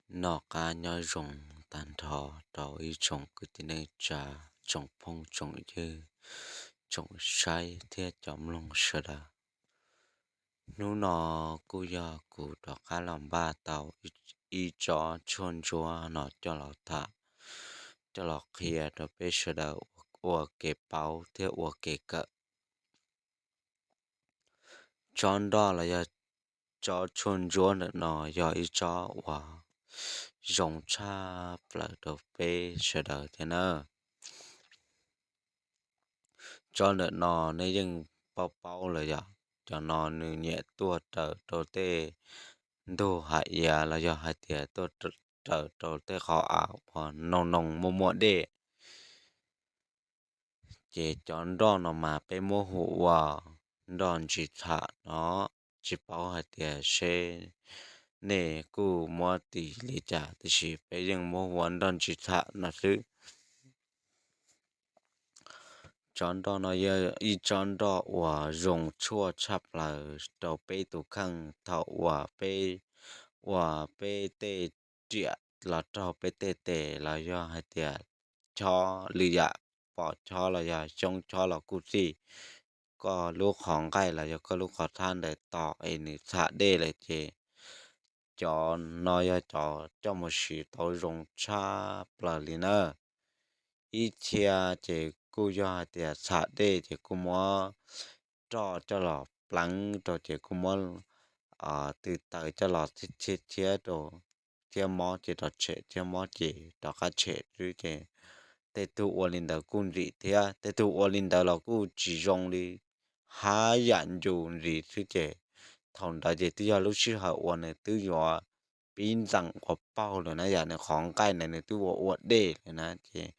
Noj qab nyob zoo tag nrho rau ib tsoom kwv tij neej tsa, tsoom phooj tsoom ywg, tsoom saib thiab cov mloog sawv daws. Hnub no kuj yog kuv rov qab los npaj tau ib tsob tshuaj ntsuab no coj los tham, coj los qhia rau peb sawv daws ua kev paub thiab ua kev kawm. Tsob nroj los yog tsob tshuaj ntsuab ntawm no yog ib tsob uas zoo tshaj plaws rau peb sawv daws thiab na. Tsob ntawm no nej yeej paub paub los yog cov no nws nyiam tuaj raws rau tej ntug hav iav los yog hais tias tuaj raws rau tej qhov av uas noo noo muaj muaj dej. Ces cov nroj no mas peb muab hu ua nroj ntsis tham no, tsis paub hais tias seb nej kuj muab tis li cas tiam sis peb yeej muab hu ua nroj ntsis tham no xwb. Tsob nroj no yog ib tsob nroj uas zoo tshuaj tshaj plaws rau peb tus kheej thaum uas peb ua peb tej riam los raug peb tej tes los yog hais tias chob lwm yam, pos chob los yog xyoob chob los kuj xij, koj lub qhov nqaij los yog koj lub qhov txhab ntawd tos es nws txham dej lawm ces cov no yog cov coj mus siv tau zoo tshaj plaws li na. Ib txhia ces kuj yog hais tias txham dej ces kuj muab roj coj los pleev rau ces kuj muab tw taws coj los thiab thiab rau, thiab mob ces rov tshem thiab mob ces rov qab tshem xwb ces tej tug ua li ntawd kuj ntxim thiab tej tug ua li ntawd los kuj tsis zoo li, haj yam ncu ntxiv xwb ces thaum ntawd ces twb yog lub sij hawm uas nws twb yuav pib ntxeem ua paug lawm na, yam nws qhov nqaij ntawd nws twb ua ua dej lawm na ces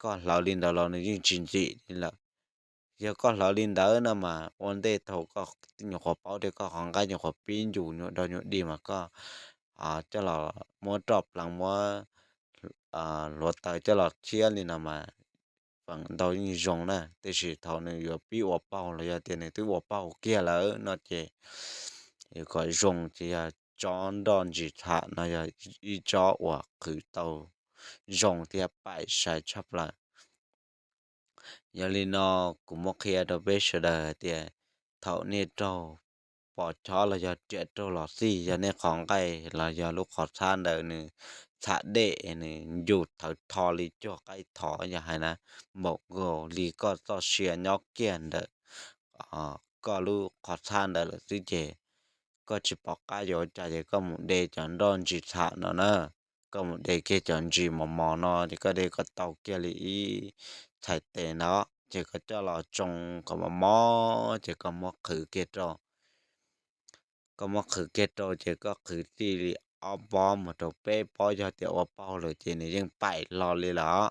koj hlawv li ntawd los nws yeej tsis ntxim li lawm. Yog koj hlawv li ntawd no mas ua ntej thaum koj nyuam qhuav paub tias koj qhov nqaij nyuam qhuav pib ncu nyuam dog nyuam dig mas koj coj los muab roj pleev muab hluav taws coj los thiab li no mas feem ntau yeej zoo na, tiam sis thaum nws yuav pib ua paug los yog tias nws twb ua paug kiag lawm no ces kom zoo ces yog tsob nroj ntsis tham no yog ib tsob uas qhwv tau zoo thiab paim sai tshaj plaws. Yog li no kuv muab qhia rau peb sawv daws hais tias thaum nej raug pos chob los yog riam raug los xij, yog nej qhov nqaij los yog lub qhov txhab ntawd nws txham dej nws ncu thawv tho li cuag qaib thov yog hais na, npaum nkaus li koj txoj sia nyob kiag ntawm koj lub qhov txhab ntawd lawm xwb ces koj tsis pom qab yuav ua cas ces koj mus de cov nroj ntsis tham no na, koj mus de kiag cov ntsis mos mos no ces koj de kom tau kiag li ib txhais tes no ces koj coj los tsoo kom mos mos ces koj muab qhwv kiag rau. Koj muab qhwv kiag rau ces koj qhwv txij li ob pob mus rau peb pob, yog tias ua paug lawm ces nws yeej paim hlo li lawm.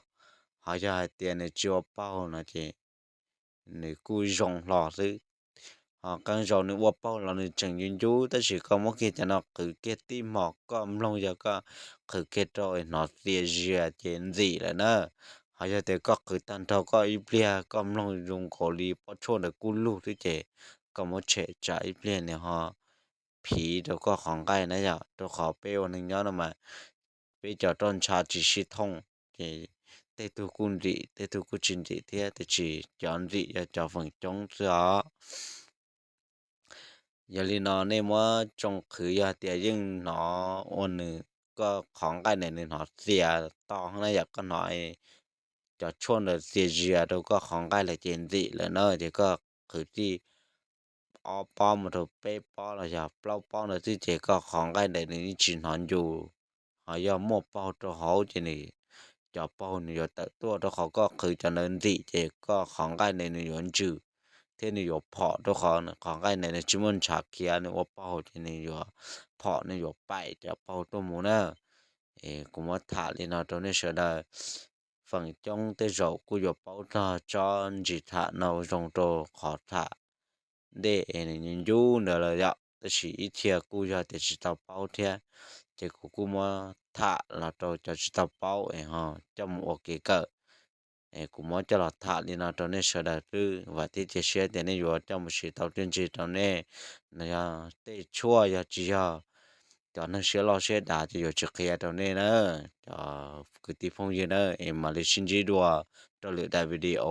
Ho yog hais tias nws tsis ua paug no ces nws kuj zoo hlo xwb. Ho qee zaus nws ua paug los nws tseem ncu ncu tab sis koj muab kiag cov no qhwv kiag tib hmo koj mloog yog koj qhwv kiag rau hnov txias zias ces ntxim lawm na. Ho yog tias koj qhwv tag nrho koj ib pliag koj mloog zoo nkaus li pob tshuaj ntawd kub lug xwb ces koj muab tshem tsam ib pliag nws ho phiv rau koj qhov nqaij na yom, rau qhov peb ua neeg nyob no mas peb cov roj ntsha tsis sib thooj ces tej tug kuj ntxim tej tug kuj tsis ntxim thiab, tiam sis cov ntxim yog cov feem coob xwb os. Yog li no nej muab tsoo qhwv yog tias yeej hnov ua nws, koj qhov nqaij ntawd nws hnov txias to na yom, koj hnov cov tshuaj ntawd txias zias rau koj qhov nqaij lawm ces ntxim lawm na, ces koj qhwv txij ob pob mus rau peb pob los yog plaub pob ntawd xwb ces koj qhov nqaij ntawd nws yeej tsis hnov ncu. Ho yog muaj paug rau hauv ces nws, cov paug nws yuav tawm tuaj rau qhov koj qhwv cov ntawd ntxim ces koj qhov nqaij ntawd nws yuav ntsws thiab nws yuav phom rau qhov qhov nqaij ntawd nws tsis muaj ntshav khiav nws ua paug ces nws yuav phom nws yuav paim cov paug tuaj mus na. Kuv muab tham li no rau nej sawv daws. Feem coob tej zaum kuj yuav paub txog tsob ntsis tham no zoo rau qhov tham dej es nws ncu ncu ntawd lawm yom, tab sis ib txhia kuj yog tias tsis tau paub thiab, ces kuv kuj muab tham los rau cov tsis tau paub es ho coj mus ua kev kawm. Es kuv muab coj los tham li no rau nej sawv daws xwb, vam thiab cia siab tias nej yuav coj mus siv tau txiaj ntsig rau nej. No yog tej tshuaj yog tsis yog cov neeg siab loj siab dav ces yuav tsis qhia rau nej na, cov kwv tij phooj ywg na, es mam li sib ntsib dua rau lwm daim video.